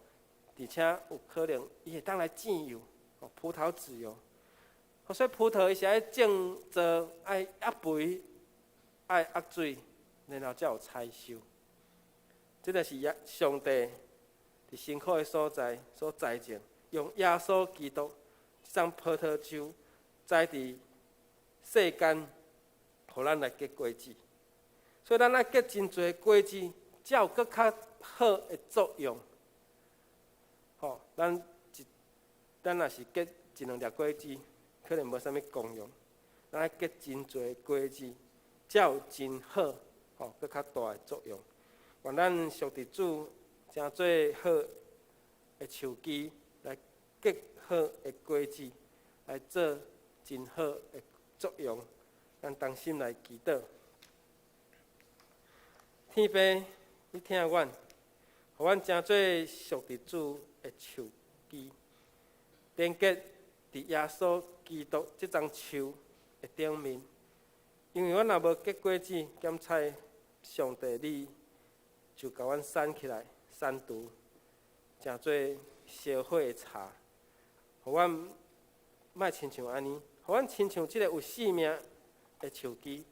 而且有可能伊會當來製油，葡萄籽油。所以葡萄伊是愛種做，愛壓肥，愛壓水，然後才有採收。這就是耶上帝佇辛苦的所在所栽種，用耶穌基督這種葡萄樹栽佇世間，予咱來結果子。所以咱愛結真濟果子，才有閣較好的作用。吼，咱若是結一兩粒果子，可能無啥物功用。咱愛結真濟果子，才有真好，吼，閣較大的作用。願咱屬佇主，成做好的樹枝，來結好的果子，來做真好的作用。咱同心來祈禱。天父，你疼阮，予阮成做屬佇主的樹枝，連結佇耶穌基督這欉樹的頂面。因為阮若無結果子，檢採上帝你就共阮刪起來，刪除，成做燒火的柴，予阮莫親像按呢，予阮親像這个有生命的樹枝，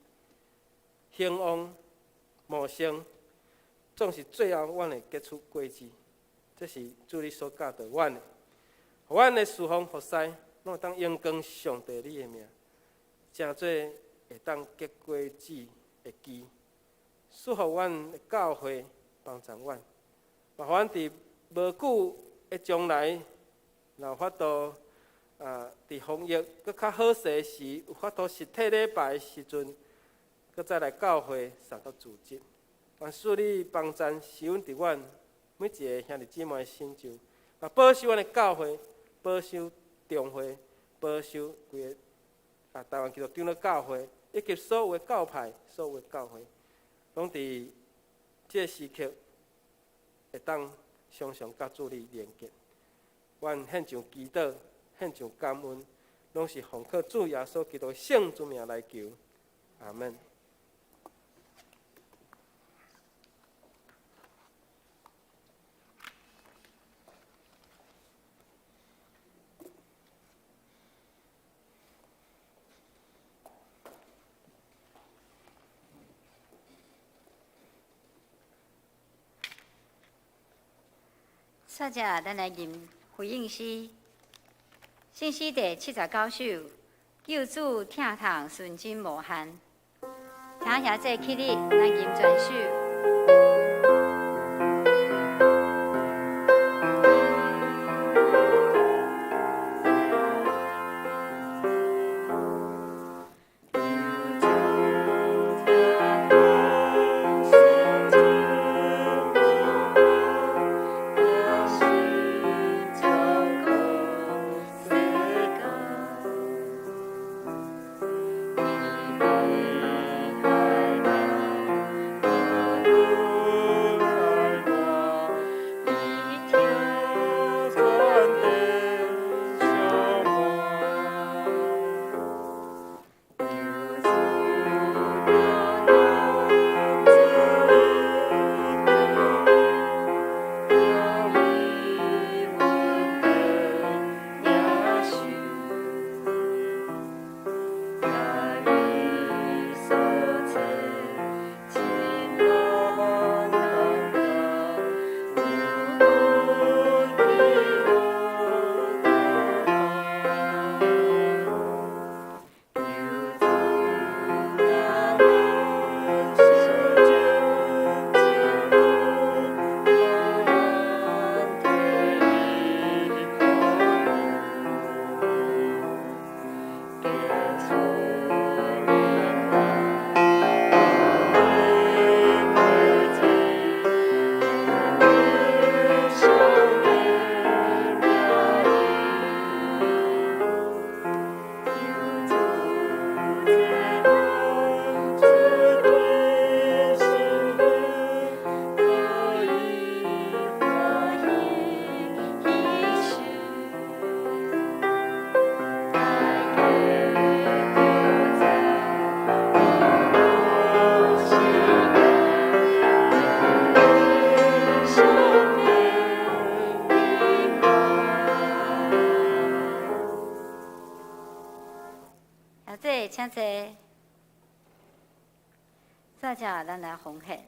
興旺茂盛，總是最後阮會結出果子。這是主你所教導阮的，予阮的事奉服侍，攏會當榮光上帝你的名，成做會當結果子的枝，賜予阮的教會幫助阮，嘛予阮佇無久的將來，若有法度啊，佇防疫閣較好勢時，有法度實體禮拜的時陣，閣再來教會相佮組織。願主你幫贊，施恩佇阮每一个兄弟姊妹的成就，嘛保守阮的教會，保守中會，保守規个台灣基督長老教會，以及所有的教派、所有的教會，攏佇這个時刻會當常常佮主你連結。阮獻上祈禱，獻上感恩，攏是奉靠主耶穌基督聖之名來求。阿門。煞者，咱來吟回應詩，聖詩第79首，救主疼痛純真無限。聽兄弟起立，來吟全首。請坐。煞者，咱來奉獻。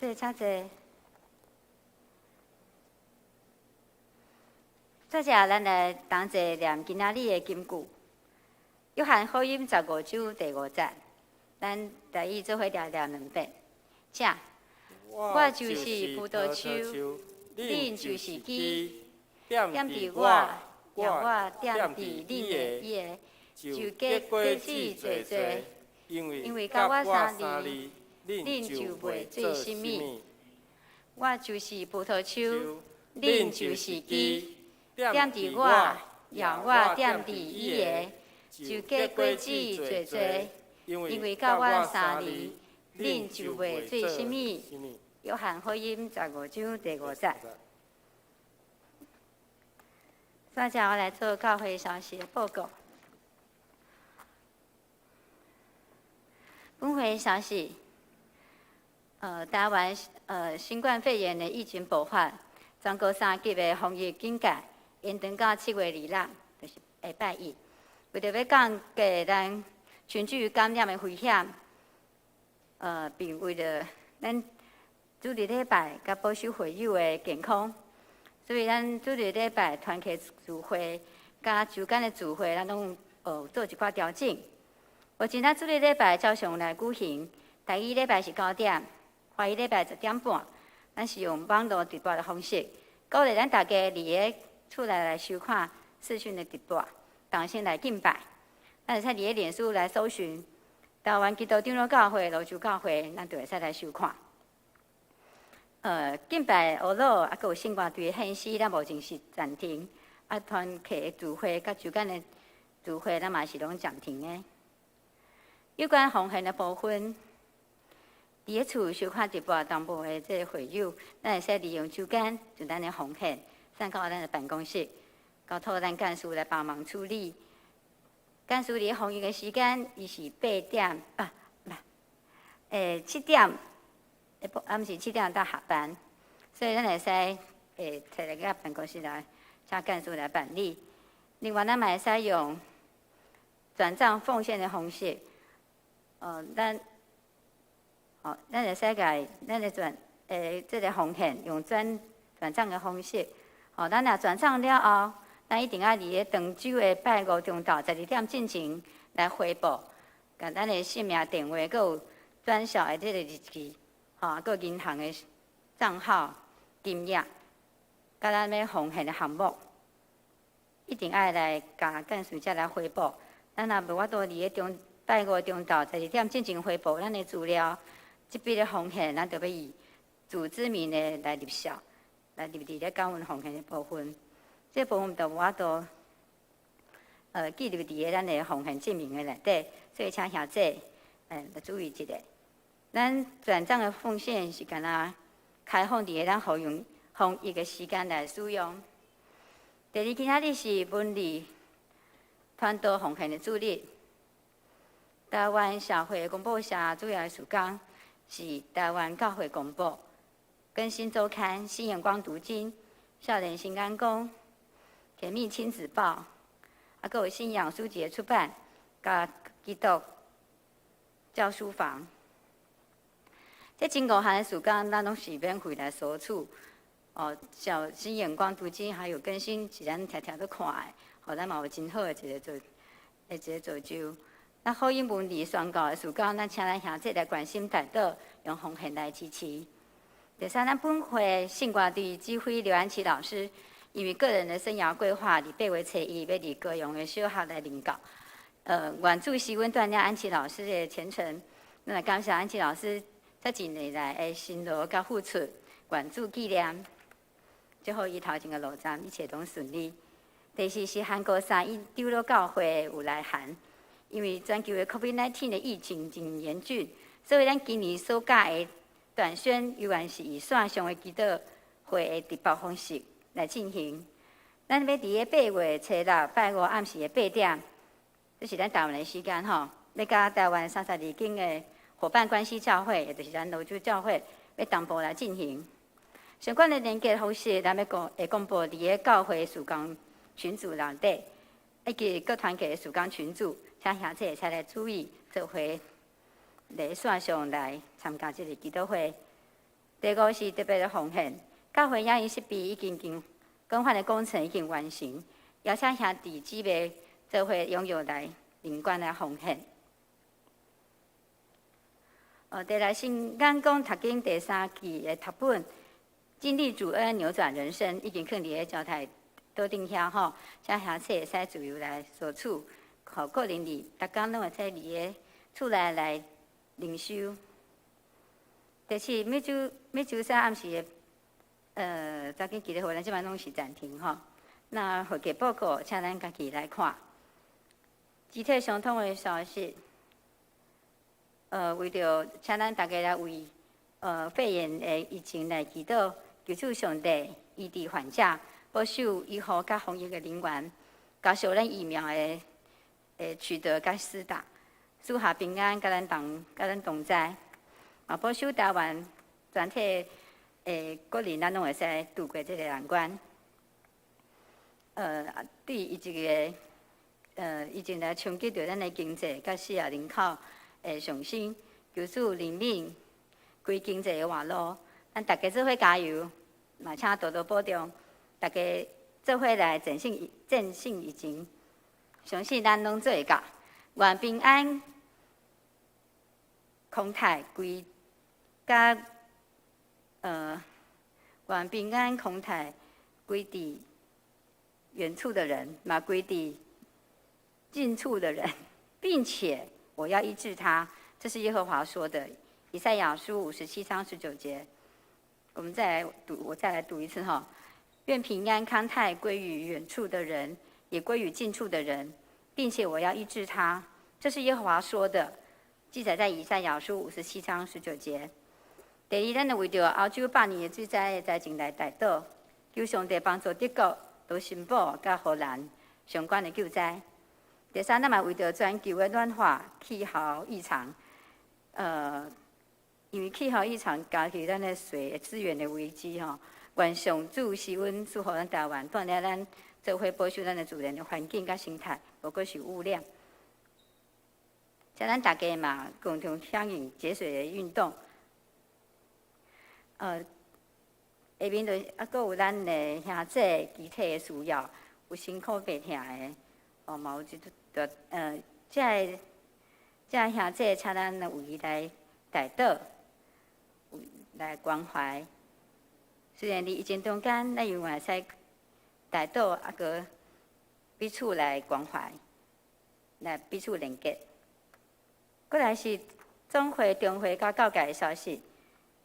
弟請坐。接著，咱來同齊念今仔日的金句。約翰福音15章第5節，咱台語做伙來念兩遍。請。我就是葡萄樹，恁就是枝，踮佇我，抑我踮佇恁的伊的，就結果子濟濟，因為佮我相離，恁就袂做啥物。我就是葡萄樹，恁就是枝，踮佇我，抑我踮佇伊的，就結果子濟濟，因為佮我相離，恁就袂做啥物。約翰福音15章第5節。接著我來做教會消息的報告。本會消息，台灣新冠肺炎的疫情爆發，全國三級的防疫警戒延長到7月2日，就是下拜一。為著欲降低咱群聚感染的危險，並為著咱主日禮拜佮保守會友的健康，所以咱主日禮拜團契聚會佮週間的聚會，咱攏做一寡調整。目前咱主日禮拜照常來舉行，台語禮拜是9點，華語禮拜10點半。咱是用網路直播的方式，鼓勵咱大家佇个厝內來收看視訊的直播，同心來敬拜。咱會使佇个臉書來搜尋台灣基督長老教會蘆洲教會，咱就會使來收看。敬拜學老，啊，閣有聖歌隊的獻詩，咱目前是暫停。啊，團契的聚會佮週間的聚會，咱嘛是攏暫停的。有關奉獻的部分，佇咧厝收看直播同步的這个會友，咱會使利用週間將咱的奉獻送到咱的辦公室，交託咱幹事來幫忙處理。幹事佇奉獻的時間，伊是8點啊，毋，7點。暗時7點到下班，所以咱會使提來佮辦公室來，請幹事來辦理。另外，咱嘛會使用轉帳奉獻的方式，咱會使共咱的轉這个奉獻用轉轉帳的方式。咱若轉帳了後，咱一定愛佇咧當週的拜五中晝12點進前來回報，共咱的姓名、電話，閣有轉銷的這个日期。閣有銀行的帳號、金額，佮咱欲奉獻的項目，一定愛來共幹事才來回報。咱若無法度佇咧中拜五中晝12點進前回報咱的資料，這筆的奉獻，咱就欲以組織名的來入數，來入佇咧感恩奉獻的部分。這部分就無法度記錄佇咧咱的奉獻證明的內底，所以請兄弟來注意一下。咱轉帳的奉獻是干焦開放佇咧咱防防疫的時間來使用。第二，今仔日是文理傳道奉獻的主日。台灣社會廣播社主要的事工是台灣教會廣播、更新週刊、新眼光讀經、少年新眼光、甜蜜親子報，啊，閣有信仰書籍的出版，佮基督教書房。這真五項的事工，咱攏是免費來索取。像新眼光讀經，還有更新，是咱常常咧看的，予咱嘛有真好的一個造就。那福音文理宣教的事工，咱請咱兄弟來關心代禱，用奉獻來支持。第三，咱本會聖歌隊指揮劉安琪老師，因為個人的生涯規劃，佇8月初1欲佇高雄的小學來任教。願主賜阮鍛鍊安琪老師的前程。咱來感謝安琪老師這幾年來的辛勞佮付出，願主紀念，祝福伊頭前的路程一切攏順利。第四是韓國三一長老教會有來函，因為全球的 COVID-19 的疫情真嚴峻，所以咱今年暑假的短宣猶原是以線上的祈禱會的直播方式來進行。咱欲佇咧8月初6拜五暗時的8點，這是咱台灣的時間吼，欲佮台灣32間的夥伴關係教會，也就是咱蘆洲教會，欲同步來進行。相關的連結方式，咱欲公會公布佇咧教會事工群組內底，以及各團體的事工群組，請兄弟會使來注意，做伙佇線上來參加這个祈禱會。第五是特別的奉獻，教會影音設備已經經更換的工程已經完成，邀請兄弟姊妹做伙踴躍來認捐來奉獻。第六是眼光讀經第三季的讀本，經歷主恩扭轉人生，已經囥佇咧交台桌頂遐吼，請兄弟會使自由來索取，予個人佇逐工攏會使佇咧厝內來靈修。第七，每週三暗時的，查經祈禱會，咱這擺攏是暫停吼。那會計報告，請咱家己來看。肢體相通的消息，為著請咱大家來為肺炎的疫情來祈禱，求主上帝醫治患者，保守醫護佮防疫的人員，加速咱疫苗的取得佮施打，賜下平安，佮咱同在。嘛，保守台灣全體的國人，咱攏會使渡過這个難關。對伊這个疫情來衝擊著咱的經濟，佮死亡人口的上升，求主憐憫，開經濟的活路。咱大家做伙加油，嘛請多多保重，大家做伙來戰勝疫情，相信咱攏做會到。願平安康泰歸。佮願平安康泰歸佇遠處的人，嘛歸佇近處的人，並且我要醫治他。這是耶和華說的。以賽亞書57章19節。我們再來讀，我再來讀一次哈。願平安康泰歸於遠處的人，也歸於近處的人，並且我要醫治他。這是耶和華說的，記載在以賽亞書五十七章十九節。第二，咱就為著歐洲百年的水災的災情來代禱，求上帝幫助德國、盧森堡佮荷蘭相關的救災。第三，咱嘛為著全球的暖化、氣候異常，因為氣候異常加劇咱的水資源的危機吼。願上主施恩賜予咱台灣，帶領咱做伙保守咱的自然的環境佮生態，無閣受污染。請咱大家嘛共同響應節水的運動。下面就啊，閣有咱的兄弟肢體的需要，有辛苦病疼的，哦，嘛有一個，這个兄弟，請咱為伊來代禱，來關懷。雖然佇疫情中間，咱猶會使代禱，啊，閣彼此來關懷，來彼此連結。過來是總會、中會佮教界的消息。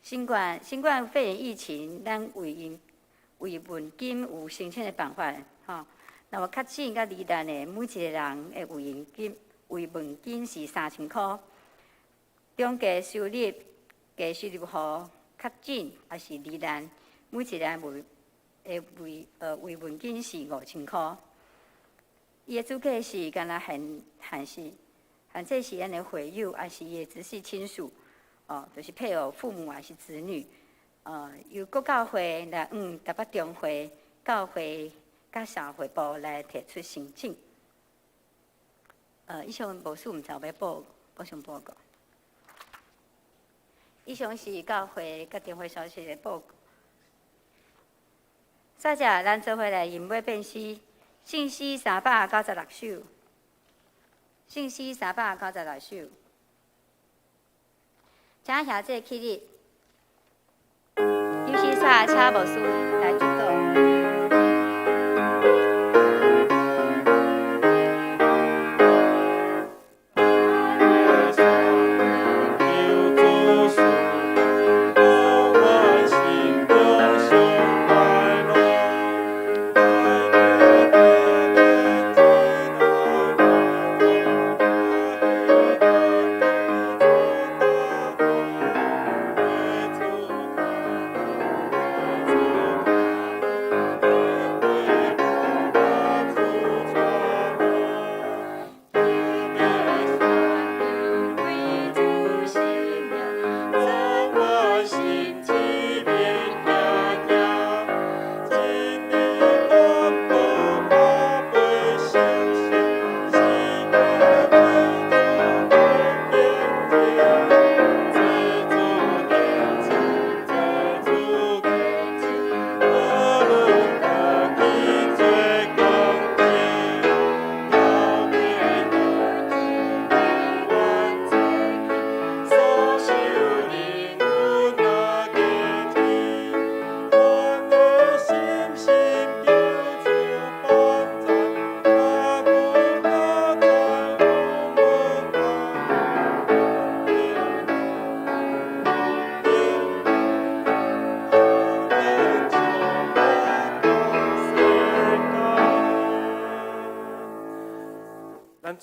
新冠肺炎疫情，咱慰因慰問金有申請的辦法，吼。若有確診佮罹難的每一個人的慰問金是3000箍。中低收入、低收入戶確診抑是罹難，每一個人的慰問金是5000箍。伊的主體是敢若限制是咱的會友，抑是伊的直系親屬。哦，就是配偶、父母還是子女，由國教會來往台北中會、教會佮社會部來提出申請。以上牧師毋知有欲補充報告。以上是教會佮中會消息的報告。煞者，咱做伙來吟尾變詩，聖詩396首，聖詩三百九十六首。請兄弟起立，尤其煞請牧師來祝禱。 主。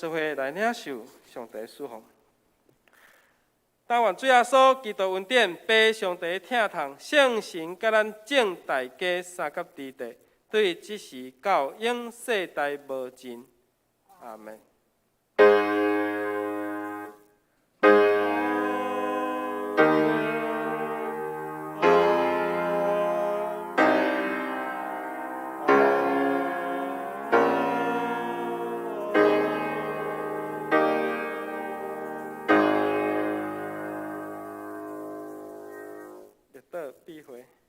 做伙來領受上帝賜福。但願主耶穌基督恩典、父上帝疼痛、聖神佮咱眾大家相佮佇地，對這時到永世代無盡。阿門。閉會。